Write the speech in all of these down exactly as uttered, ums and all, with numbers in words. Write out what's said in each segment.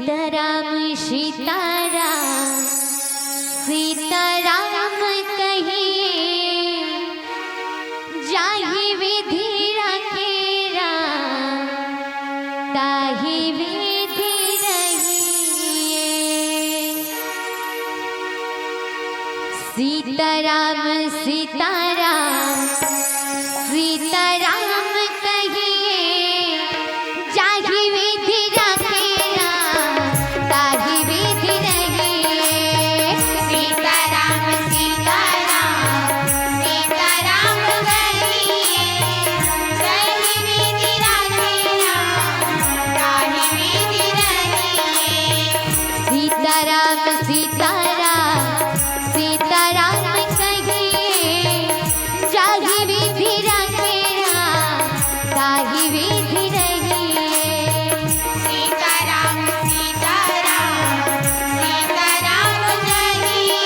सीताराम सीताराम सीताराम कहिए, जाहि विधि राखे राम, ताहि विधि रहिए। सीताराम सीताराम सीताराम कहिए, जाहि विधि राखे राम, ताहि विधि रहिए। सीताराम सीताराम सीताराम कहिए, जाहि विधि राखे राम, ताहि विधि रहिए। सीताराम सीताराम सीताराम कहिए, जाहि विधि राखे राम, ताहि विधि रहिए। सीताराम सीताराम सीताराम कहिए,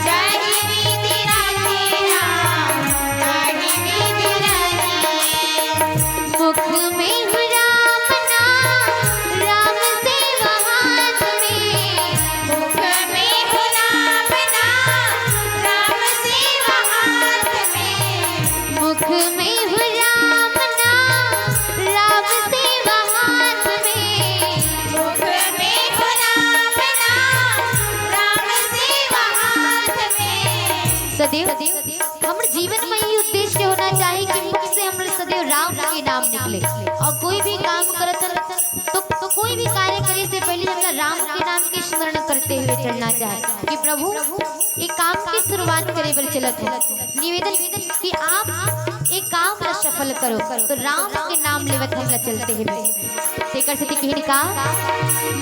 जाहि विधि राखे राम, ताहि विधि रहिए। मुख में हो राम नाम, राम सेवा हाथ में। मुख में हो राम नाम, राम सेवा हाथ में। मुख में हो राम नाम, राम सेवा हाथ में। मुख में हो राम नाम, राम सेवा हाथ में। सदैव हमर जीवन में यही उद्देश्य होना चाहिए कि मुख से हमर सदैव राम के नाम निकले। और कोई भी काम करत हन तो, तो कोई भी कार्य करे से पहले हमरा राम के नाम के स्मरण करते हुए चलना चाहिए कि प्रभु, ये काम की शुरुआत करे बर चलत है, निवेदन कि आप एक काम ला सफल करो, तो राम के नाम लेवत हमला चलते हुए। तेकर सेती किहिन का,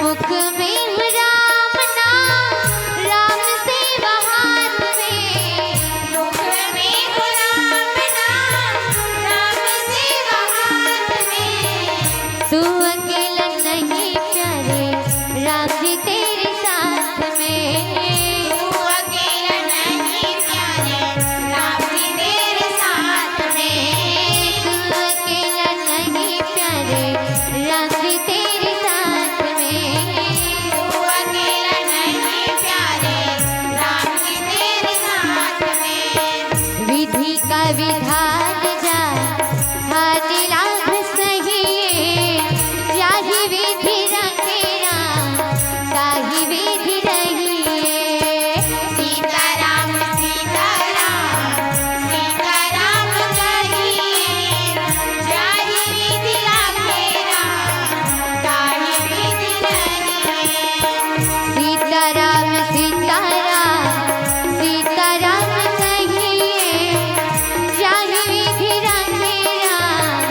मुख में हो राम नाम, राम सेवा हाथ में। मुख में हो राम नाम, राम सेवा हाथ में। तू अकेला नहीं प्यारे, राम जी तेरे साथ में। तू अकेला नहीं प्यारे, राम जी तेरे साथ में। तू अकेला नहीं प्यारे, राम जी तेरे साथ में। तू अकेला नहीं प्यारे, राम जी तेरे साथ में। विधि का विधान जा, हानि लाभ सहिए, जाहि विधि राखे राम, ताहि विधि रहिए। सीताराम सीताराम सीताराम कहिए, जाहि विधि राखे राम, ताहि विधि रहिए। सीताराम सीताराम सीताराम कहिए, जाहि विधि राखे राम,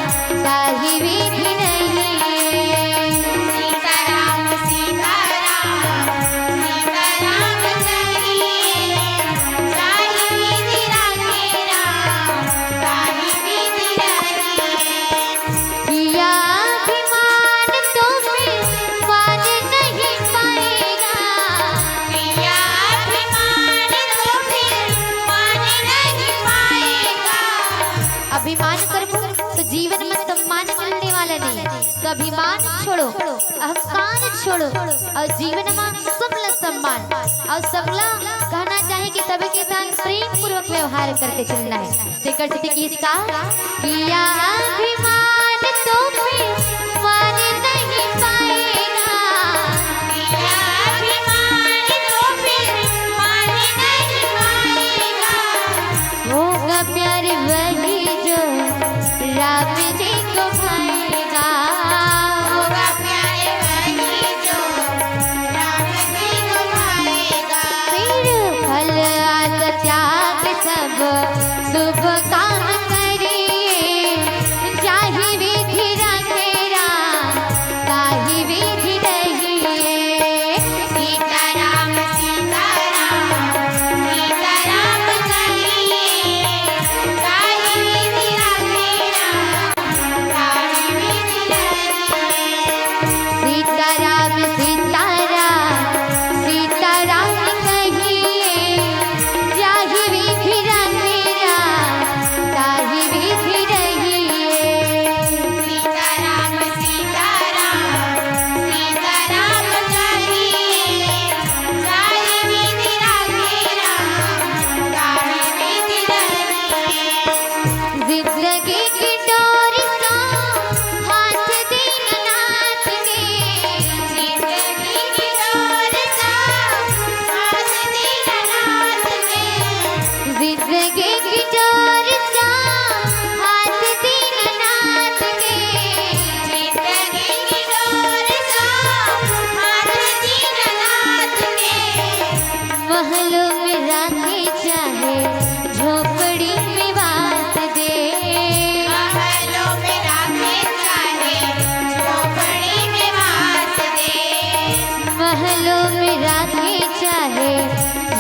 ताहि विधि रहिए। सीताराम सीताराम सीताराम कहिए, जाहि विधि राखे राम, ताहि विधि रहिए। किया अभिमान तो फिर मान नहीं पाएगा। किया अभिमान तो फिर मान नहीं पाएगा। अभिमान करबो तो जीवन में सम्मान मिलने वाला नहीं। तो अभिमान छोड़ो, अहंकार छोड़ो और जीवन में सबला सम्मान और सबला कहना चाहिए कि सभी के साथ प्रेम पूर्वक व्यवहार करके चलना है। तेकर सेती किहिस का, किया अभिमान तो फिर मान नहीं पाएगा। किया अभिमान तो फिर मान नहीं पाएगा। होगा प्यार वही जो राम जी को भाएगा। होगा प्यार वही जो राम जी को भाएगा। फिर फल आस त्याग सब शुभ काम करिए, जाहि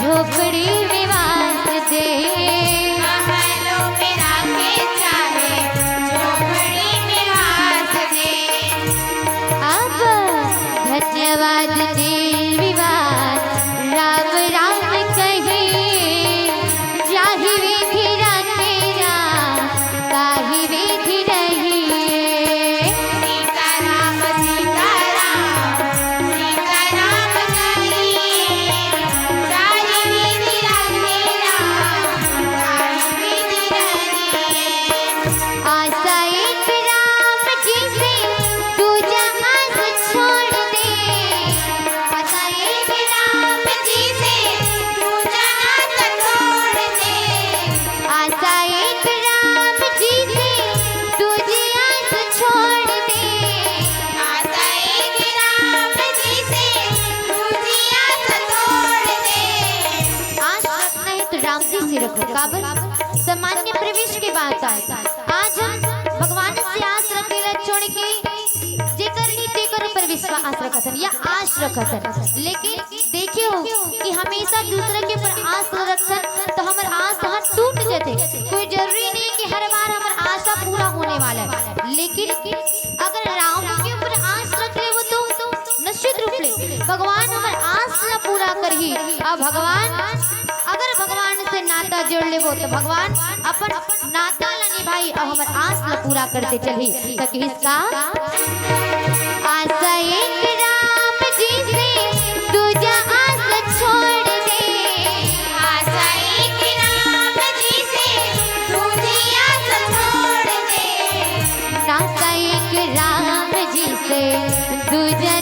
झोपड़ी में वास दे। महलों में राखे चाहे झोपड़ी में वास दे। अब धन्यवाद दे विवाद, राम राम कहिए, जाहि विधि राखे राम, ताहि विधि रहिए। सीताराम सीताराम सीताराम कहिए, जाहि विधि राखे राम, ताहि विधि रहिए। आशा एक राम जी से दूजा आस छोड़ दे। आशा एक राम जी से दूजा आस छोड़ दे। आशा एक राम जी से दूजी आस छोड़ दे। आशा एक राम जी से दूजी आस छोड़ दे। आस रखना है तो राम जी से रखो। काबर? सामान्य प्रवेश के बात आए। आज हम भगवान से आस रखेला छोड़ के जेकर नहीं तेकर ऊपर विश्वास रखत हन या आस रखत हन, लेकिन देखियो कि हमेशा दूसरे के ऊपर आस रखन तो हमर आस ह टूट जथे। कोई जरूरी नहीं कि हर बार हमर आशा पूरा होने वाला है, लेकिन अगर राम के ऊपर आस रख लेबो तो निश्चित रूप ले भगवान हमर आस ला पूरा करही। अब भगवान, अगर भगवान से नाता जोड़ लेबो तो भगवान अपन नाता ला निभाई और हमर आस ला पूरा करते चलही। तो किहिस का? आशा एक राम जी से दूजा आस छोड़ दे। आशा एक राम जी से दूजी आस छोड़ दे। आशा एक राम जी से दूजा